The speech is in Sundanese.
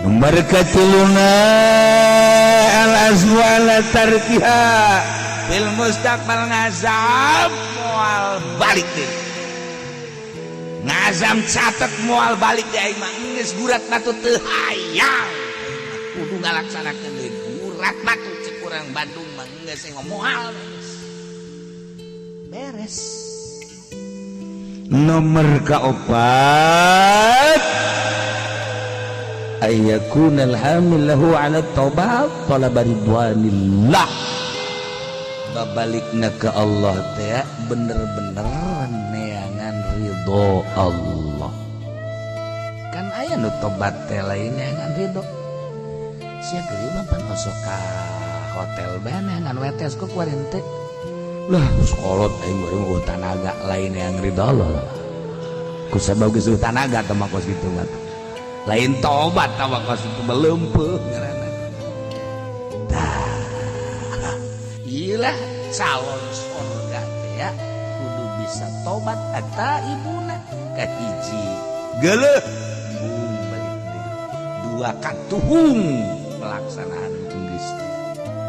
Nomor katiluna, al azmu ala tarkiha fil mustaqbal, ngazam moal balik deui, ngazam catet moal balik deui. Aing mah geus gurat batu, teu hayang, kudu ngalaksanakeun deui. Gurat batu cek urang Bandung mah, geus moal beres. Nomor kaopat, ayyakuna alhamil lahu ala taubat talaba ridwanillah. Babalikna ke Allah teh bener-bener neangan ridho Allah. Kan aya nu tobat teh lain neangan ridho. Sia geuring mah pan osok ka hotel bae neangan wetes ku kuari teh lah, sekolot aing bari mah tanaga, lain yang ridho Allah. Ku sabab geus tanaga teh mah kos kitu mah lain tobat, tah kos itu melempeuh ngaranna. Tah, iyalah calon surga teh ya kudu bisa tobat. Eta ibuna kahiji geuleuh bung balik deui, dua katuhung pelaksanaan geus.